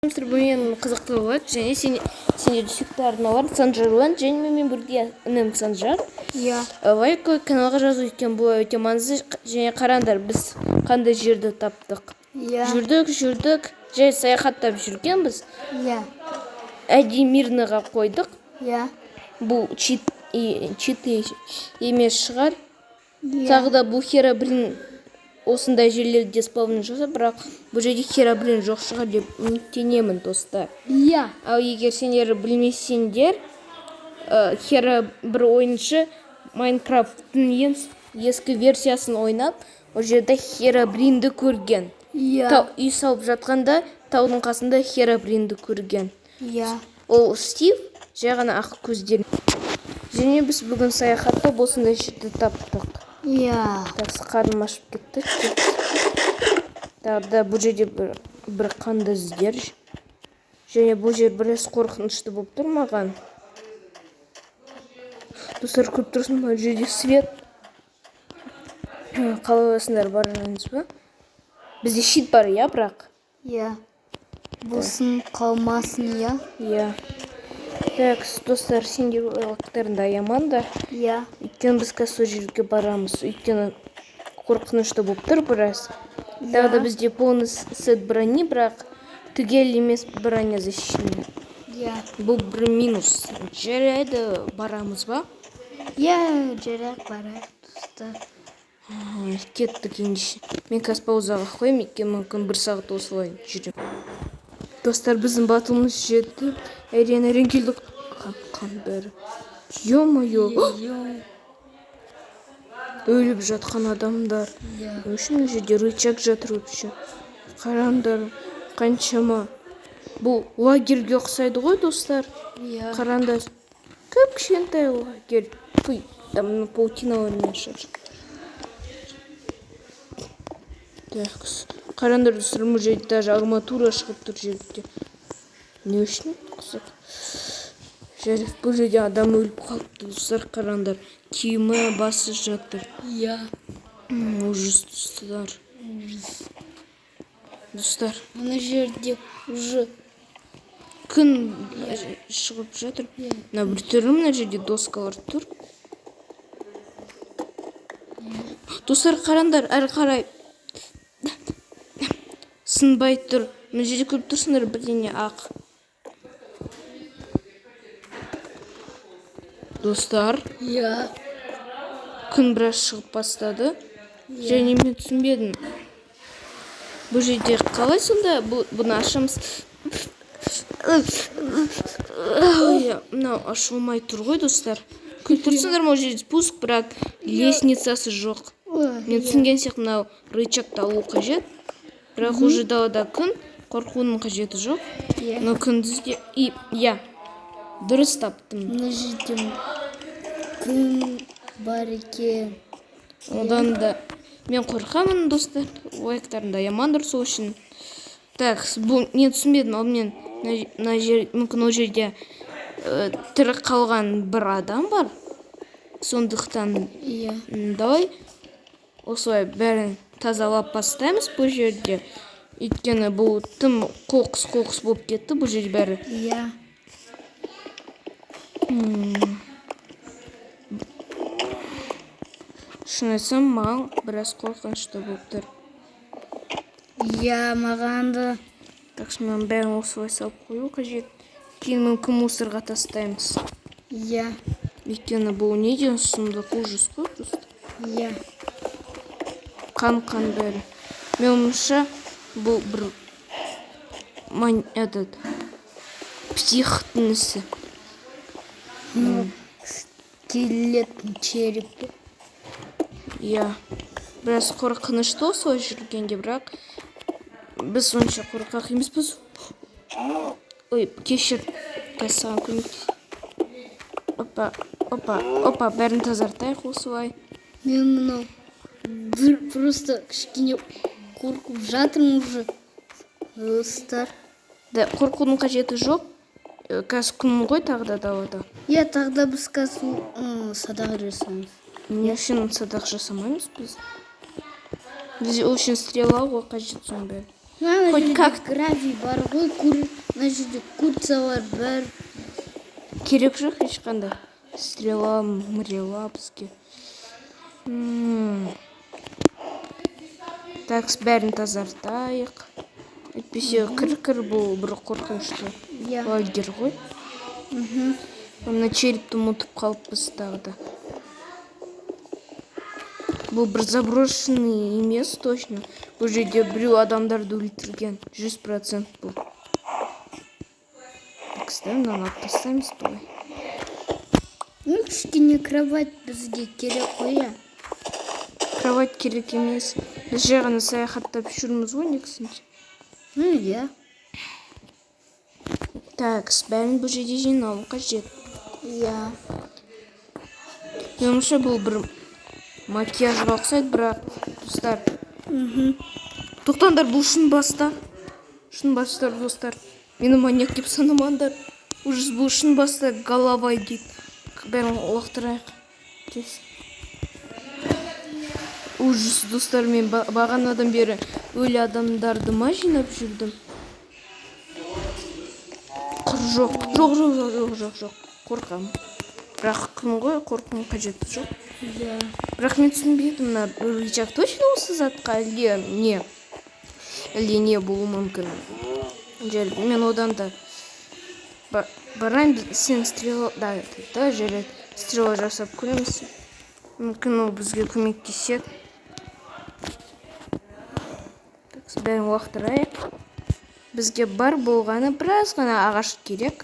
Бүгін қызықты болады және сендерді сүйікті арналар Санжар Уан және менімен бірге інім Санжар. Иә. Лайк қойып, каналға жазу, өйткені бұл өте маңызды. Және қараңдар, біз қандай жерді таптық. Иә. Жүрдік, жүрдік, жай саяхаттап жүргенбіз. Иә. Әдейі мирныға қойдық. Иә. Бұл чит, чит емес шығар. Иә. Тағы да бұл Херобрин осындай жерлерде спавн жасап, бірақ бұл жерде Херобрин жоқ шығар деп үміттенемін, достар. Иә. Ал егер сендер білмесеңдер, Хера бір ойыншы Майнкрафттың ең ескі версиясын ойнап, ол жерде Херобринді көрген. Иә. Үй салып жатқанда таудың қасында Херобринді көрген. Иә. Ол Стив, жай ғана ақ көздер. Және біз бүгін саяхаттап осындай жерді таптық. Иә. Так, қарным ашып кетті. Тағы да бұл жерде бір қанды іздер. Және бұл жер біраз қорқынышты болып тұр маған. Достар, көріп тұрсың ба, бұл жерде свет. Қалай ойлайсыңдар, барамыз ба? Бізде щит бар, иә, бірақ? Иә. Болсын, қалмасын, иә. Иә. Так, достар, сендер лайктарыңды аямаңдар. Иә. Өйткені біз қазір сол жерге барамыз. Өйткені қорқынышты болып тұр біраз. Тағы да бізде полный сет брони, бірақ түгел емес броня защищена. Иә. Бұл бір минус. Жарайды, барамыз ба? Иә, жарайды, барайық, достар. Кеттік ендеше. Мен қазір паузаға қоямын, өйткені мүмкін бір сағат осылай жүремін. Достар, біздің батылымыз жетті. Әрең, әрең келдік. Қан, қан бәрі. Ё-моё. Өліп жатқан адамдар. Иә. В общем, мына жерде рычаг жатыр вообще. Қараңдар, қаншама. Бұл лагерьге ұқсайды ғой, достар. Иә. Қараңдар. Кіп кішкентай лагерь. Фуй, там мына паутиналармен шығар. Так, қараңдар, достар, бұл жерде даже арматура шығып тұр жерде. Не үшін? Қызық. Жарайды, бұл жерде адам өліп қалыпты, достар, қараңдар. Киімі, басы жатыр. Иә. Ужас, достар. Достар, Мына жерде уже күн шығып жатыр. Иә. Мына бір түрлі мына жерде доскалар тұр. Достар, қараңдар, әрі қарай сынбай тұр. Мына жерде көріп тұрсыңдар, бірдеңе ақ. Достар, Иә. күн біраз шығып бастады. Және мен түсінбедім. Бұл жерде қалай сонда бұны ашамыз? Ой, мынау ашылмай тұр ғой, достар. Көріп тұрсыңдар ма, ол жерде спуск, бірақ лестницасы жоқ. Мен түсінген сияқты мынау рычагты алу қажет. Бірақ уже далада күн, қорқудың қажеті жоқ. Иә. Но күндіз де и иә. Дұрыс таптым. Мына жерде күн бар екен. Одан да мен қорқамын, достар. Лайктарыңды аямаңдар сол үшін. Так, бұл мен түсінбедім, ал мен мына жер, мүмкін ол жерде тірі қалған бір адам бар. Сондықтан Иә. Давай осылай бәрін тазалап бастаймыз бұл жерде. Өйткені бұл тым қоқыс қоқыс болып кетті бұл жер бәрі. Иә. Шын айтсам, маған біраз қорқынышты болып тұр. Иә, маған да. Так, мынаның бәрін осылай салып қою қажет. Кейін мүмкін мусорға тастаймыз. Иә. Өйткені бұл не деген сұмдық, ужас қой просто. Иә. Қан, қан бәрі. Менің ойымша, бұл бір этот психтың ісі. Ну, скелеттің черепі. Иә. Біраз қорқынышты осылай жүргенде, бірақ біз онша қорқақ емеспіз. Ой, кешір. Қазір саған көмектес. Опа, опа, опа, бәрін тазартайық осылай. Мен мынау бір просто кішкене қорқып жатырмын уже. Достар. Да, қорқудың қажеті жоқ. Қазір күн ғой тағы да далада. Иә, тағы да біз қазір садақ жасаймыз. Не үшін садақ жасамаймыз біз? Біз ол үшін стрела ғой қажет соның бәрі. Мына Хоть жерде как- гравий бар ғой, кур, мына жерде курицалар бар. Керек жоқ ешқандай стрела мрела бізге. Так, бәрін тазартайық, әйтпесе кір кір бұл бір қорқынышты Иә. лагерь ғой. Мына черепті ұмытып қалыппыз тағы да. Бұл бір заброшенный емес точно. Бұл жерде біреу адамдарды өлтірген, 100% бұл. Так, мынаны алып тастаймыз былай. Ну, кішкене кровать бізге керек қой, иә. Кровать керек емес, біз жай ғана саяхаттап жүрміз ғой негізінде. Ну, иә. Так, бәрін бұл жерде жинау қажет. Иә. Меніңше, бұл бір макияжға ұқсайды, бірақ, достар, тоқтаңдар, бұл шын баста, шын бастар. Достар, мені маньяк деп санамаңдар. Ужас, бұл шын баста, голова дейді. Бәрін лақтырайық тез. Ужас, достар, мен бағанадан бері өлі адамдарды ма жинап жүрдім? Құр жоқ, жоқ, жоқ, жоқ, жоқ, жоқ, жоқ, қорқамын. Бірақ қым ғой, қорқудың қажеті жоқ. Иә. Бірақ мен түсінбедім, мына рычаг точно осы затқа әлде не, әлде не болуы мүмкін? Жарайды, мен одан да барайын. Сен стрела да да, жарайды, стрела жасап көреміз, мүмкін, ол бізге көмектеседі. Так, бәрін лақтырайық. Бізге бар болғаны біраз ғана ағаш керек.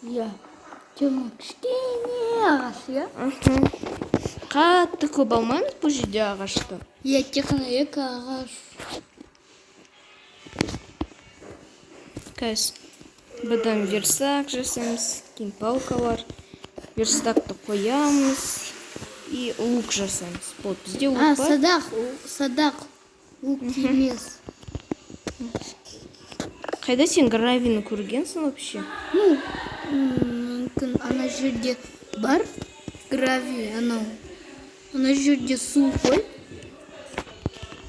Иә. Тема кішкене ағаш, иә. Мхм. Қатты көп алмаймыз бұл жерде ағашты. Иә, тек қана екі ағаш. Қазір бұдан верстак жасаймыз, кейін палкалар, верстакты қоямыз и лук жасаймыз. Вот бізде лук А, бар. садақ, садақ. Лук емес. Қайда сен гравийні көргенсің вообще? Ну, мүмкін, ана жерде бар гравий, анау. Ана жерде су ғой.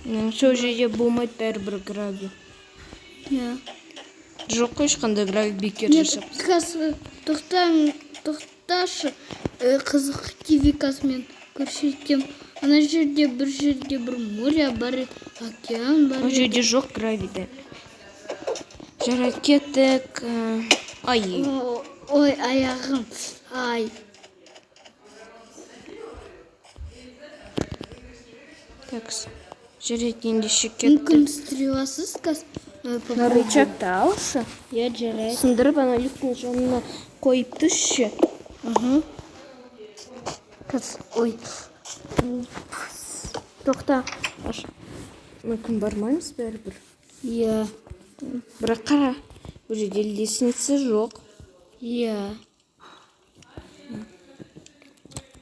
Меніңше, ол жерде болмайды бәрібір гравий. Иә. Жоқ қой ешқандай гравий, бекер Нет, жасап. Қазір тоқтаң, тоқташы. Қызық ТВ мен көрсетем. Ана жерде бір жерде бір море бар, океан бар. Ол жерде жоқ гравийді. Жарайды, кеттік. Ай. Ой, аяғым. Ай. Так, жарайды, ендеше кеттік. Мүмкін, стреласыз қазір. Мына Попробуй. рычагты алшы. Иә, жарайды. Сындырып, ана люктің жанына қойып түсші. Мгм. Қазір, ой. Тоқта. Аш. Мүмкін, бармаймыз бәрібір. Иә. Бірақ қара, бұл жерде лестница жоқ. Иә.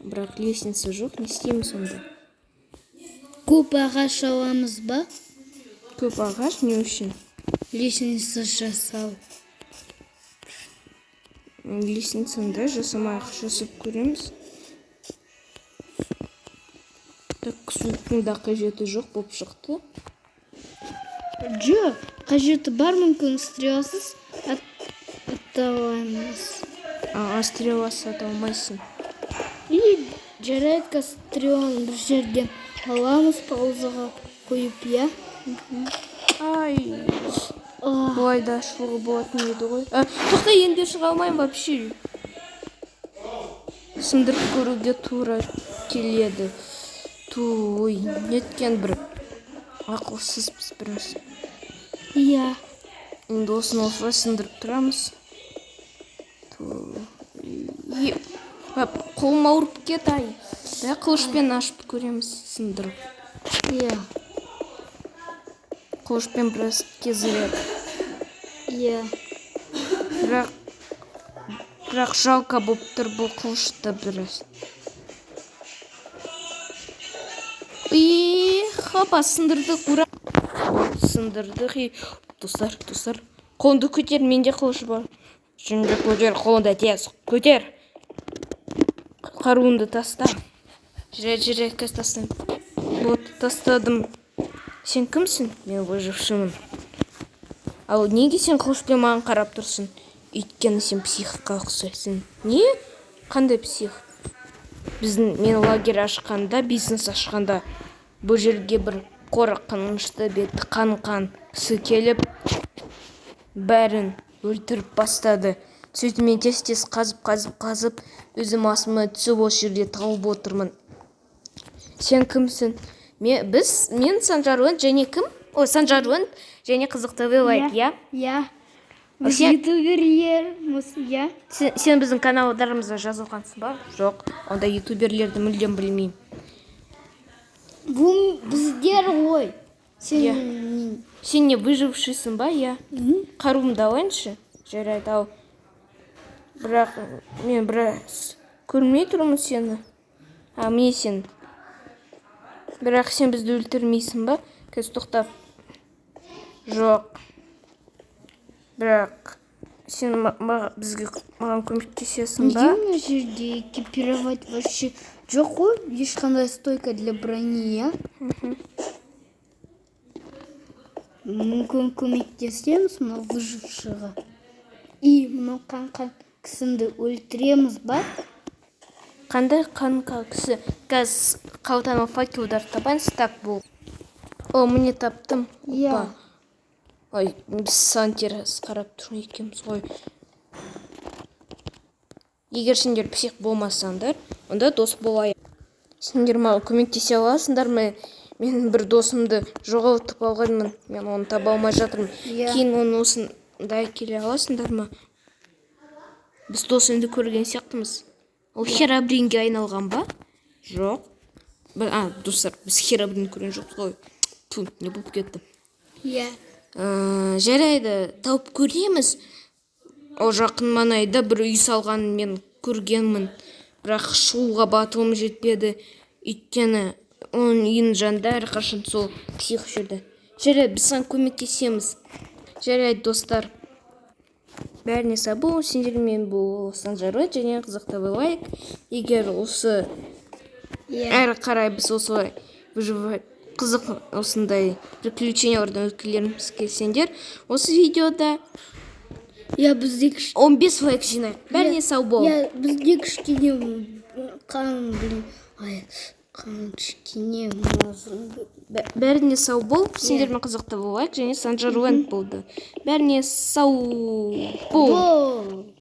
Бірақ лестница жоқ, не істейміз сонда? Көп ағаш аламыз ба? Көп ағаш не үшін? Лестница жасау. Лестницаны да жасамай ақ жасап көреміз. Так, суықтың да қажеті жоқ болып шықты. Жоқ, қажеті бар, мүмкін, стреласыз атталамыз. А, стрела сата алмайсың. Или жарайды, қазір стреланы бір жерден аламыз, паузаға қойып, иә? Ай, А, былай да шығуға болатын еді ғой. А, тоқта, енді шыға алмаймын вообще. Сындырып көруге тура келеді. Ту, ой, неткен бір ақылсызбыз біраз. Иә. Енді осыны осылай сындырып тұрамыз. Ту, қолым ауырып кетті, ай. Да, қылышпен ашып көреміз сындырып. Иә. Қылышпен біраз тезірек. Иә. Бірақ жалко болып тұр бұл қылышты біраз. И хопа, сындырдық, ура. Сындырдық. И достар, достар, қолыңды көтер, менде қылыш бар. Жүнді көтер, қолыңды тез көтер. Қаруыңды таста. Жарайды, жарайды, қазір тастаймын. Вот, тастадым. Сен кімсің? Мен выжившиймін. Ал неге сен қылышпен маған қарап тұрсың? Өйткені сен психқа ұқсайсың. Не? Қандай псих? Біздің мен лагерь ашқанда, бизнес ашқанда, бұл жерге бір қорқынышты, беті қан-қан кісі келіп, бәрін өлтіріп бастады. Сөйтіп мен тез-тез қазып, қазып, қазып, өзім асыма түсіп, осы жерде тауып отырмын. Сен кімсің? Мен, біз, мен Санжар және кім? Ой, Санжар және Қызық ТВ лайк, иә? Иә. Біз ютуберлерміз, иә. Сен біздің каналдарымызға жазылғансың ба? Жоқ. Онда ютуберлерді мүлдем білмеймін. Бұл біздер ғой. Сен. Сен не, выжившийсың ба, иә? Қаруымды алайыншы. Жарайды, ал. Бірақ мен біраз көрмей тұрмын сені. А, міне сен. Бірақ сен бізді өлтірмейсің ба? Қазір, тоқтап. Жоқ. Бірақ сен бізге, маған көмектесесің Неге ба? мына жерде экипировать вообще жоқ қой, ешқандай стойка для брони, иә? Мүмкін, көмектесеміз мынау выжившийға и мынау қан-қан кісінді өлтіреміз ба? Қандай қан кісі? Қазір қалтама факелдар табайын, стак бол. О, міне, таптым. Иә. Опа. Ой, біз саған теріс қарап тұр екенбіз ғой. Егер сендер псих болмасаңдар, онда дос болайық. Сендер маған көмектесе аласыңдар ма? Мен бір досымды жоғалтып алғанмын. Мен оны таба алмай жатырмын. Иә. Кейін оны осында әкеле аласыңдар ма? Біз досымды көрген сияқтымыз. Ол Херобринге айналған ба? Жоқ. А, достар, біз Херобрин көрген жоқпыз ғой. Ту, не болып кетті? Иә. Жарайды, тауып көреміз. Ол жақын маңайда бір үй салғанын мен көргенмін. Бірақ шығуға батылым жетпеді. Өйткені оның үйінің жанында әрқашан сол псих жүрді. Жарайды, біз саған көмектесеміз. Жарайды, достар. Бәріне сау бол, сендермен бұл Санжар және Қызық ТВ лайк. Егер осы әрі қарай біз осылай выживать, қызық осындай приключениялардан өткілеріміз келсеңдер, осы видеода Иә, бізде 15 лайк жинайық. Бәріне сау бол. Иә, бізде кішкене қан, блин, ай, қан кішкене мазың. Бәріне сау бол. Сендермен Қызық ТВ лайк және Санжар болды. Бәріне сау бол. Бол.